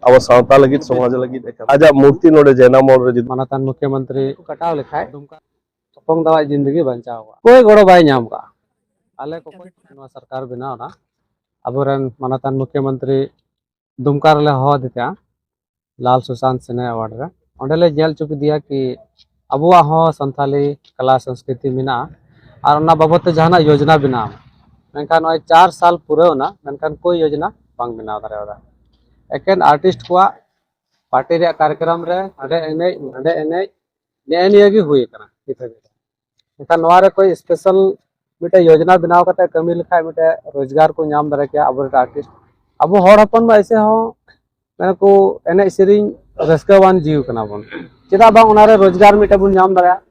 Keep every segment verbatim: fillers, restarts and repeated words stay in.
ᱟᱵᱚ ᱥᱟᱶᱛᱟ ᱞᱟᱹᱜᱤᱫ, ᱥᱚᱢᱟᱡᱽ ᱞᱟᱹᱜᱤᱫ ᱮᱠᱟᱞ᱾ ᱟᱡᱟᱜ ᱢᱩᱨᱛᱤ ᱱᱚᱰᱮ ᱡᱟᱭᱱᱟ ᱢᱚᱲ ᱨᱮ ᱡᱩᱫᱤ ᱢᱟᱱᱚᱛᱟᱱ ᱢᱩᱠᱷᱭᱚᱢᱚᱱᱛᱨᱤ ᱠᱚ ᱠᱟᱴᱟᱣ ᱞᱮᱠᱷᱟᱡ ᱫᱩᱢᱠᱟ ᱛᱚᱯᱚᱝ ᱫᱟᱣᱟᱜ ᱡᱤᱱᱫᱮᱜᱤ ᱵᱟᱧᱪᱟᱣ ᱠᱚᱜᱼᱟ᱾ ᱚᱠᱚᱭ ᱜᱚᱲᱚ ᱵᱟᱭ ᱧᱟᱢ ᱠᱟᱜᱼᱟ᱾ ᱟᱞᱮ ᱠᱚ ᱱᱚᱣᱟ ᱥᱚᱨᱠᱟᱨ ᱵᱮᱱᱟᱣ ᱮᱱᱟ, ᱟᱵᱚᱨᱮᱱ ᱢᱟᱱᱚᱛᱟᱱ ᱢᱩᱠᱷᱭᱚᱢᱚᱱᱛᱨᱤ ᱫᱩᱢᱠᱟ ᱨᱮᱞᱮ ᱦᱚᱦᱚ ᱟᱫᱮ ᱛᱟᱦᱮᱸᱜᱼᱟ, ᱞᱟᱞ ᱥᱩᱥᱟᱱᱛ ᱥᱤᱱᱦᱟ ᱮᱣᱟᱨᱰ ᱨᱮ᱾ ᱚᱸᱰᱮ ᱞᱮ ᱧᱮᱞ ᱦᱚᱪᱚ ᱠᱮᱫᱮᱭᱟ ᱠᱤ ᱟᱵᱚᱣᱟᱜ ᱦᱚᱸ ᱥᱟᱱᱛᱟᱞᱤ ᱠᱟᱞᱟ ᱥᱚᱝᱥᱠᱨᱤᱛᱤ ᱢᱮᱱᱟᱜᱼᱟ ᱟᱨ ᱚᱱᱟ ᱵᱟᱵᱚᱫ ᱛᱮ ᱡᱟᱦᱟᱱᱟᱜ ᱭᱳᱡᱽᱱᱟ ᱵᱮᱱᱟᱣ᱾ ᱢᱮᱱᱠᱷᱟᱱ ᱱᱚᱜᱼᱚᱭ ᱪᱟᱨ ᱥᱟᱞ ᱯᱩᱨᱟᱹᱣ ᱮᱱᱟ, ᱢᱮᱱᱠᱷᱟᱱ ᱠᱳᱭ ᱭᱳᱡᱽᱱᱟ ᱵᱟᱝ ᱵᱮᱱᱟᱣ ᱫᱟᱲᱮᱭᱟᱫᱟ᱾ ᱮᱠᱮᱱ ᱟᱨᱴᱤᱥᱴ ᱠᱚᱣᱟᱜ ᱯᱟᱨᱴᱤ ᱨᱮᱭᱟᱜ ᱠᱟᱨᱭᱚᱠᱨᱚᱢ ᱨᱮ ᱦᱟᱸᱰᱮ ᱮᱱᱮᱡ, ᱱᱚᱸᱰᱮ ᱮᱱᱮᱡ, ᱱᱮᱜᱼᱮ ᱱᱤᱭᱟᱹ ᱜᱮ ᱦᱩᱭ ᱟᱠᱟᱱᱟ ᱱᱤᱛ ᱦᱟᱹᱵᱤᱡ ᱫᱚ᱾ ᱮᱱᱠᱷᱟᱱ ᱱᱚᱣᱟ ᱨᱮ ᱠᱳᱭ ᱥᱯᱮᱥᱟᱞ ᱢᱤᱫᱴᱮᱱ ᱭᱳᱡᱽᱱᱟ ᱵᱮᱱᱟᱣ ᱠᱟᱛᱮ ᱠᱟᱹᱢᱤ ᱞᱮᱠᱷᱟᱡ ᱢᱤᱫᱴᱮᱱ ᱨᱳᱡᱽᱜᱟᱨ ᱠᱚ ᱧᱟᱢ ᱫᱟᱲᱮ ᱠᱮᱭᱟ ᱟᱵᱚᱨᱮᱱ ᱟᱨᱴᱤᱥᱴ᱾ ᱟᱵᱚ ᱦᱚᱲ ᱦᱚᱯᱚᱱ ᱢᱟ ᱮᱭᱥᱮ ᱦᱚᱸ ᱢᱮᱱᱟ ᱠᱚ ᱮᱱᱮᱡ ᱥᱮᱨᱮᱧ ᱨᱟᱹᱥᱠᱟᱹᱣᱟᱱ ᱡᱤᱣᱤ ᱠᱟᱱᱟ ᱵᱚᱱ, ᱪᱮᱫᱟᱜ ᱵᱟᱝ ᱚᱱᱟᱨᱮ ᱨᱳᱡᱽᱜᱟᱨ ᱢᱤᱫᱴᱮᱱ ᱵᱚᱱ ᱧᱟᱢ ᱫᱟᱲᱮᱭᱟᱜᱼᱟ?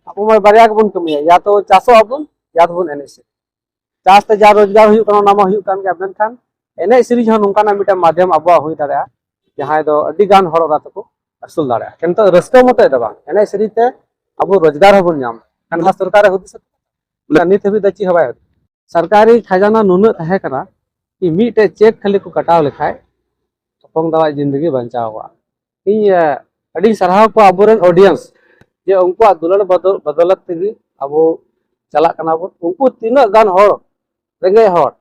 ᱟᱵᱚ ᱢᱟ ᱵᱟᱨᱭᱟ ᱜᱮᱵᱚᱱ ᱠᱟᱹᱢᱤᱭᱟ, ᱭᱟ ᱛᱚ ᱪᱟᱥᱚᱜ ᱟᱵᱚᱱ, ᱭᱟ ᱛᱚᱵᱚᱱ ᱮᱱᱮᱡ ᱥᱮᱨᱮᱧ᱾ ᱪᱟᱥ ᱛᱮ ᱡᱟ ᱨᱳᱡᱽᱜᱟᱨ ᱦᱩᱭᱩᱜ ᱠᱟᱱᱟ ᱚᱱᱟ ᱢᱟ ᱦᱩᱭᱩᱜ ᱠᱟᱱ ᱜᱮᱭᱟ, ᱢᱮᱱᱠᱷᱟᱱ ᱮᱱᱮᱡ ᱥᱮᱨᱮᱧ ᱦᱚᱸ ᱱᱚᱝᱠᱟᱱᱟᱜ ᱢᱤᱫᱴᱮᱱ ᱢᱟᱫᱷᱭᱚᱢ ᱟᱵᱚᱣᱟᱜ ᱦᱩᱭ ᱫᱟᱲᱮᱭᱟᱜᱼᱟ, ᱡᱟᱦᱟᱸᱭ ᱫᱚ ᱟᱹᱰᱤ ᱜᱟᱱ ᱦᱚᱲ ᱚᱱᱟ ᱛᱮᱠᱚ ᱟᱹᱥᱩᱞ ᱫᱟᱲᱮᱭᱟᱜᱼᱟ᱾ ᱠᱤᱱᱛᱩ ᱨᱟᱹᱥᱠᱟᱹ ᱢᱚᱛᱚᱡ ᱫᱚ ᱵᱟᱝ, ᱮᱱᱮᱡ ᱥᱮᱨᱮᱧ ᱛᱮ ᱟᱵᱚ ᱨᱳᱡᱽᱜᱟᱨ ᱦᱚᱸᱵᱚᱱ ᱧᱟᱢ᱾ ᱮᱱᱠᱷᱟᱱ ᱥᱚᱨᱠᱟᱨᱮ ᱦᱩᱫᱤᱥ ᱟᱠᱟᱫᱟ, ᱱᱤᱛ ᱦᱟᱹᱵᱤᱡ ᱫᱚ ᱪᱮᱫ ᱦᱚᱸ ᱵᱟᱭ ᱦᱩᱫᱤᱥ᱾ ᱥᱚᱨᱠᱟᱨᱤ ᱠᱷᱟᱡᱟᱱᱟ ᱱᱩᱱᱟᱹᱜ ᱛᱟᱦᱮᱸ ᱠᱟᱱᱟ ᱠᱤ ᱢᱤᱫᱴᱮᱡ ᱪᱮᱠ ᱠᱷᱟᱹᱞᱤ ᱠᱚ ᱠᱟᱴᱟᱣ ᱞᱮᱠᱷᱟᱡ ᱛᱚᱯᱚᱝ ᱫᱟᱣᱟᱜ ᱡᱤᱱᱫᱮᱜᱤ ᱵᱟᱧᱪᱟᱣ ᱠᱚᱜᱼᱟ᱾ ᱤᱧ ᱟᱹᱰᱤᱧ ᱥᱟᱨᱦᱟᱣ ᱠᱚᱣᱟ ᱟᱵᱚᱨᱮᱱ ᱚᱰᱤᱭᱮᱱᱥ, ᱡᱮ ᱩᱱᱠᱩᱣᱟᱜ ᱫᱩᱞᱟᱹᱲ ᱵᱚᱫᱚᱞ ᱵᱚᱫᱚᱞᱟᱛ ᱛᱮᱜᱮ ᱟᱵᱚ ᱪᱟᱞᱟᱜ ᱠᱟᱱᱟ ᱵᱚᱱ᱾ ᱩᱱᱠᱩ ᱛᱤᱱᱟᱹᱜ ᱜᱟᱱ ᱦᱚᱲ, ᱨᱮᱸᱜᱮᱡ ᱦᱚᱲ,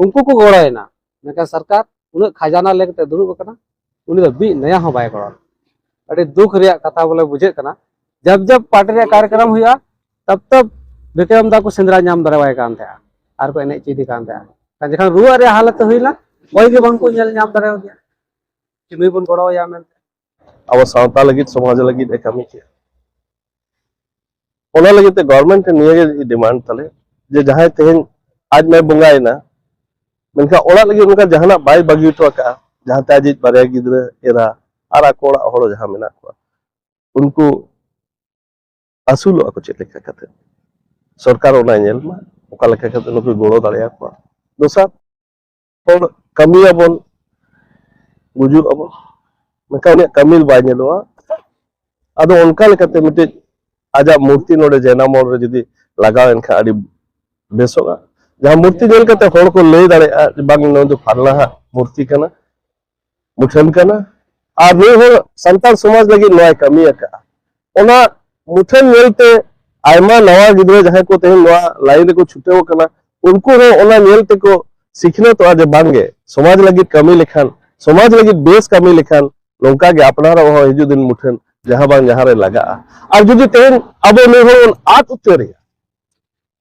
ᱩᱱᱠᱩ ᱠᱚ ᱜᱚᱲᱚᱭᱮᱱᱟ, ᱢᱮᱱᱠᱷᱟᱱ ᱥᱚᱨᱠᱟᱨ ᱩᱱᱟᱹᱜ ᱠᱷᱟᱡᱟᱱᱟ ᱞᱮ ᱠᱟᱛᱮ ᱫᱩᱲᱩᱵ ᱟᱠᱟᱱᱟ, ᱩᱱᱤ ᱫᱚ ᱢᱤᱫ ᱱᱟᱭᱟ ᱦᱚᱸ ᱵᱟᱭ ᱜᱚᱲᱚ᱾ ᱟᱹᱰᱤ ᱫᱩᱠ ᱨᱮᱭᱟᱜ ᱠᱟᱛᱷᱟ ᱵᱚᱞᱮ ᱵᱩᱡᱷᱟᱹᱜ ᱠᱟᱱᱟ᱾ ᱡᱟᱵ ᱡᱟᱵ ᱯᱟᱨᱴᱤ ᱨᱮᱭᱟᱜ ᱠᱟᱨᱭᱚᱠᱨᱚᱢ ᱦᱩᱭᱩᱜᱼᱟ, ᱛᱟᱵ ᱛᱟᱵ ᱵᱤᱠᱨᱚᱢ ᱫᱟ ᱠᱚ ᱥᱮᱸᱫᱽᱨᱟ ᱧᱟᱢ ᱫᱟᱲᱮᱣᱟᱭ ᱠᱟᱱ ᱛᱟᱦᱮᱸᱜᱼᱟ ᱟᱨ ᱠᱚ ᱮᱱᱮᱡ ᱪᱮᱫᱮ ᱠᱟᱱ ᱛᱟᱦᱮᱸᱜᱼᱟ᱾ ᱡᱚᱠᱷᱚᱱ ᱨᱩᱣᱟᱹᱜ ᱨᱮᱭᱟᱜ ᱦᱟᱞᱚᱛ ᱦᱩᱭᱱᱟ, ᱚᱠᱚᱭ ᱜᱮ ᱵᱟᱝ ᱠᱚ ᱧᱮᱞ ᱧᱟᱢ ᱫᱟᱲᱮᱭᱟᱫᱮᱭᱟ ᱡᱮ ᱱᱩᱭ ᱵᱚᱱ ᱜᱚᱲᱚᱣᱟᱭᱟ ᱢᱮᱱᱛᱮ᱾ ᱟᱵᱚ ᱥᱟᱶᱛᱟ ᱞᱟᱹᱜᱤᱫ, ᱥᱚᱢᱟᱡᱽ ᱞᱟᱹᱜᱤᱫ ᱮ ᱠᱟᱹᱢᱤ ᱠᱮᱫᱼᱟ᱾ ᱚᱱᱟ ᱞᱟᱹᱜᱤᱫ ᱛᱮ ᱜᱚᱵᱷᱚᱨᱢᱮᱱᱴ ᱴᱷᱮᱱ ᱱᱤᱭᱟᱹ ᱜᱮ ᱰᱤᱢᱟᱱᱰ ᱛᱟᱞᱮ, ᱡᱮ ᱡᱟᱦᱟᱸᱭ ᱛᱮᱦᱮᱧ ᱟᱡ ᱢᱟᱭ ᱵᱚᱸᱜᱟᱭᱮᱱᱟ, ᱢᱮᱱᱠᱷᱟᱱ ᱚᱲᱟᱜ ᱞᱟᱹᱜᱤᱫ ᱚᱱᱠᱟ ᱡᱟᱦᱟᱱᱟᱜ ᱵᱟᱭ ᱵᱟᱹᱜᱤ ᱦᱚᱴᱚ ᱟᱠᱟᱫᱼᱟ, ᱡᱟᱦᱟᱸᱛᱮ ᱟᱡᱤᱡ ᱵᱟᱨᱭᱟ ᱜᱤᱫᱽᱨᱟᱹ, ᱮᱨᱟ ᱟᱨ ᱟᱠᱚ ᱚᱲᱟᱜ ᱦᱚᱲ ᱡᱟᱦᱟᱸ ᱢᱮᱱᱟᱜ ᱠᱚᱣᱟ, ᱩᱱᱠᱩ ᱟᱹᱥᱩᱞᱚᱜᱼᱟ ᱠᱚ ᱪᱮᱫ ᱞᱮᱠᱟ ᱠᱟᱛᱮ? ᱥᱚᱨᱠᱟᱨ ᱚᱱᱟᱭ ᱧᱮᱞ ᱢᱟ, ᱚᱠᱟ ᱞᱮᱠᱟ ᱠᱟᱛᱮ ᱱᱩᱠᱩ ᱜᱚᱲᱚ ᱫᱟᱲᱮᱭᱟᱠᱚᱣᱟ᱾ ᱫᱚᱥᱟᱨ, ᱦᱚᱲ ᱠᱟᱹᱢᱤᱭᱟᱵᱚᱱ, ᱜᱩᱡᱩᱜ ᱟᱵᱚᱱ, ᱢᱮᱱᱠᱷᱟᱱ ᱩᱱᱤᱭᱟᱜ ᱠᱟᱹᱢᱤ ᱵᱟᱭ ᱧᱮᱞᱚᱜᱼᱟ᱾ ᱟᱫᱚ ᱚᱱᱠᱟ ᱞᱮᱠᱟᱛᱮ ᱢᱤᱫᱴᱤᱡ ᱟᱡᱟᱜ ᱢᱩᱨᱛᱤ ᱱᱚᱰᱮ ᱡᱟᱭᱱᱟ ᱢᱚᱲ ᱨᱮ ᱡᱩᱫᱤ ᱞᱟᱜᱟᱣ ᱮᱱ ᱠᱷᱟᱱ ᱟᱹᱰᱤ ᱵᱮᱥᱚᱜᱼᱟ᱾ ᱡᱟᱦᱟᱸ ᱢᱩᱨᱛᱤ ᱧᱮᱞ ᱠᱟᱛᱮ ᱦᱚᱲ ᱠᱚ ᱞᱟᱹᱭ ᱫᱟᱲᱮᱭᱟᱜᱼᱟ ᱡᱮ ᱵᱟᱝ, ᱱᱚᱣᱟ ᱫᱚ ᱯᱷᱟᱞᱱᱟ ᱦᱟᱜ ᱢᱩᱨᱛᱤ ᱠᱟᱱᱟ, ᱢᱩᱴᱷᱟᱹᱱ ᱠᱟᱱᱟ᱾ ᱟᱨ ᱱᱩᱭ ᱦᱚᱲ ᱥᱟᱱᱛᱟᱲ ᱥᱚᱢᱟᱡᱽ ᱞᱟᱹᱜᱤᱫ ᱱᱚᱣᱟᱭ ᱠᱟᱹᱢᱤ ᱟᱠᱟᱫᱼᱟ᱾ ᱚᱱᱟ ᱢᱩᱴᱷᱟᱹᱱ ᱧᱮᱞᱛᱮ ᱟᱭᱢᱟ ᱱᱟᱣᱟ ᱜᱤᱫᱽᱨᱟᱹ ᱡᱟᱦᱟᱸᱭ ᱠᱚ ᱛᱮᱦᱮᱧ ᱱᱚᱣᱟ line ᱨᱮᱠᱚ ᱪᱷᱩᱴᱟᱹᱣ ᱟᱠᱟᱱᱟ, ᱩᱱᱠᱩ ᱦᱚᱸ ᱚᱱᱟ ᱧᱮᱞ ᱛᱮᱠᱚ ᱥᱤᱠᱷᱱᱟᱹᱛᱚᱜᱼᱟ ᱡᱮ ᱵᱟᱝᱜᱮ, ᱥᱚᱢᱟᱡᱽ ᱞᱟᱹᱜᱤᱫ ᱠᱟᱹᱢᱤ ᱞᱮᱠᱷᱟᱱ, ᱥᱚᱢᱟᱡᱽ ᱞᱟᱹᱜᱤᱫ ᱵᱮᱥ ᱠᱟᱹᱢᱤ ᱞᱮᱠᱷᱟᱱ ᱱᱚᱝᱠᱟ ᱜᱮ ᱟᱯᱱᱟᱨᱟᱜ ᱦᱚᱸ ᱦᱤᱡᱩᱜ ᱫᱤᱱ ᱢᱩᱴᱷᱟᱹᱱ ᱡᱟᱦᱟᱸ ᱵᱟᱝ ᱡᱟᱦᱟᱸ ᱨᱮ ᱞᱟᱜᱟᱜᱼᱟ᱾ ᱟᱨ ᱡᱩᱫᱤ ᱛᱮᱦᱮᱧ ᱟᱵᱚ ᱱᱩᱭ ᱦᱚᱲ ᱵᱚᱱ ᱟᱫ ᱩᱛᱟᱹᱨᱮᱭᱟ,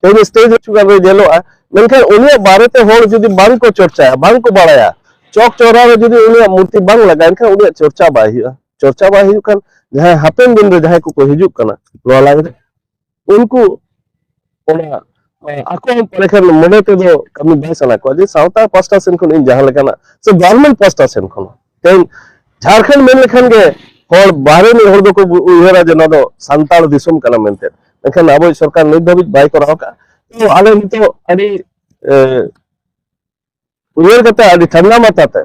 ᱛᱮᱦᱮᱧ stage ᱨᱮ ᱠᱤᱪᱷᱩ ᱜᱟᱱ ᱨᱮ ᱧᱮᱞᱚᱜᱼᱟ, ᱢᱮᱱᱠᱷᱟᱱ ᱩᱱᱤᱭᱟᱜ ᱵᱟᱨᱮᱛᱮ ᱦᱚᱲ ᱡᱩᱫᱤ ᱵᱟᱝ ᱠᱚ ᱪᱚᱨᱪᱟᱭᱟ, ᱵᱟᱝ ᱠᱚ ᱵᱟᱲᱟᱭᱟ, ᱪᱚᱠ ᱪᱚᱨᱟ ᱨᱮ ᱡᱩᱫᱤ ᱩᱱᱤᱭᱟᱜ ᱢᱩᱨᱛᱤ ᱵᱟᱝ ᱞᱟᱜᱟᱜᱼᱟ, ᱮᱱᱠᱷᱟᱱ ᱩᱱᱤᱭᱟᱜ ᱪᱚᱨᱪᱟ ᱵᱟᱭ ᱦᱩᱭᱩᱜᱼᱟ᱾ ᱪᱚᱨᱪᱟ ᱵᱟᱭ ᱦᱩᱭᱩᱜ ᱠᱷᱟᱱ ᱡᱟᱦᱟᱸᱭ ᱦᱟᱯᱮᱱ ᱫᱤᱱ ᱨᱮ ᱡᱟᱦᱟᱸᱭ ᱠᱚᱠᱚ ᱦᱤᱡᱩᱜ ᱠᱟᱱᱟ ᱱᱚᱣᱟ line ᱨᱮ, ᱩᱱᱠᱩ ᱚᱱᱟ ᱟᱠᱚ ᱦᱚᱸ ᱯᱟᱞᱮ ᱠᱷᱟᱱ ᱢᱚᱱᱮ ᱛᱮᱫᱚ ᱠᱟᱹᱢᱤ ᱵᱟᱭ ᱥᱟᱱᱟ ᱠᱚᱣᱟ ᱡᱮ ᱥᱟᱶᱛᱟ ᱯᱟᱥᱴᱟ ᱥᱮᱱ ᱠᱷᱚᱱ ᱤᱧ ᱡᱟᱦᱟᱸ ᱞᱮᱠᱟᱱᱟᱜ ᱥᱮ government ᱯᱟᱥᱴᱟ ᱥᱮᱱ ᱠᱷᱚᱱ᱾ ᱛᱮᱦᱮᱧ ᱡᱷᱟᱲᱠᱷᱚᱸᱰ ᱢᱮᱱ ᱞᱮᱠᱷᱟᱱ ᱜᱮ ᱦᱚᱲ, ᱵᱟᱦᱨᱮ ᱨᱤᱱ ᱦᱚᱲ ᱫᱚᱠᱚ ᱩᱭᱦᱟᱹᱨᱟ ᱡᱮ ᱱᱚᱣᱟ ᱫᱚ ᱥᱟᱱᱛᱟᱲ ᱫᱤᱥᱚᱢ ᱠᱟᱱᱟ ᱢᱮᱱᱛᱮ, ᱢᱮᱱᱠᱷᱟᱱ ᱟᱵᱚᱭᱤᱡ ᱥᱚᱨᱠᱟᱨ ᱱᱤᱛ ᱫᱷᱟᱹᱵᱤᱡ ᱵᱟᱭ ᱠᱚᱨᱟᱣ ᱟᱠᱟᱫᱼᱟ᱾ ᱛᱚ ᱟᱞᱮ ᱱᱤᱛᱚᱜ ᱟᱹᱰᱤ, ᱮ, ᱩᱭᱦᱟᱹᱨ ᱠᱟᱛᱮ ᱟᱹᱰᱤ ᱴᱷᱟᱱᱰᱟ ᱢᱟᱛᱟᱛᱮ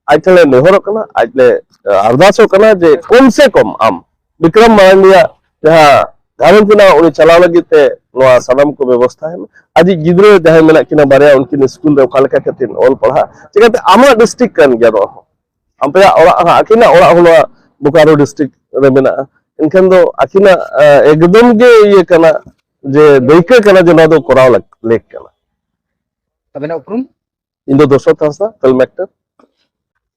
ᱟᱡ ᱴᱷᱮᱱ ᱞᱮ ᱱᱮᱦᱚᱨᱚᱜ ᱠᱟᱱᱟ, ᱟᱡ ᱞᱮ, ᱮ, ᱟᱨᱫᱟᱥᱚᱜ ᱠᱟᱱᱟ ᱡᱮ ᱠᱚᱢ ᱥᱮ ᱠᱚᱢ ᱟᱢ ᱵᱤᱠᱨᱚᱢ ᱢᱟᱨᱟᱱᱰᱤᱭᱟᱜ ᱡᱟᱦᱟᱸ ᱜᱷᱟᱨᱚᱸᱡᱽ ᱢᱮᱱᱟᱜᱼᱟ, ᱩᱱᱤ ᱪᱟᱞᱟᱣ ᱞᱟᱹᱜᱤᱫ ᱛᱮ ᱱᱚᱣᱟ ᱥᱟᱱᱟᱢ ᱠᱚ ᱵᱮᱵᱚᱥᱛᱷᱟᱭ ᱢᱮ᱾ ᱟᱡᱤᱡ ᱜᱤᱫᱽᱨᱟᱹ ᱡᱟᱦᱟᱸᱭ ᱢᱮᱱᱟᱜ ᱠᱤᱱᱟ ᱵᱟᱨᱭᱟ, ᱩᱱᱠᱤᱱ ᱥᱠᱩᱞ ᱨᱮ ᱚᱠᱟ ᱞᱮᱠᱟ ᱠᱟᱛᱮ ᱚᱞ ᱯᱟᱲᱦᱟᱜ, ᱪᱤᱠᱟᱹᱛᱮ ᱟᱢᱟᱜ district ᱠᱟᱱ ᱜᱮᱭᱟ ᱱᱚᱣᱟ ᱦᱚᱸ, ᱟᱯᱮᱭᱟᱜ ᱚᱲᱟᱜ ᱦᱚᱸ, ᱟᱹᱠᱤᱱᱟᱜ ᱚᱲᱟᱜ ᱦᱚᱸ ᱱᱚᱣᱟ ᱵᱳᱠᱟᱨᱳ district ᱨᱮ ᱢᱮᱱᱟᱜᱼᱟ, ᱮᱱᱠᱷᱟᱱ ᱫᱚ ᱟᱹᱠᱤᱱᱟᱜ, ᱮ, ᱮᱠᱫᱚᱢ ᱜᱮ ᱤᱭᱟᱹ ᱠᱟᱱᱟ, ᱡᱮ ᱫᱟᱹᱭᱠᱟᱹ ᱠᱟᱱᱟ ᱡᱮ ᱱᱚᱣᱟ ᱫᱚ ᱠᱚᱨᱟᱣ ᱞᱮᱠ-, ᱞᱮᱠ ᱠᱟᱱᱟ᱾ ᱟᱵᱮᱱᱟᱜ ᱩᱯᱨᱩᱢ? ᱤᱧ ᱫᱚ ᱫᱚᱥᱚᱨᱚᱛᱷ ᱦᱟᱸᱥᱫᱟ, film actor᱾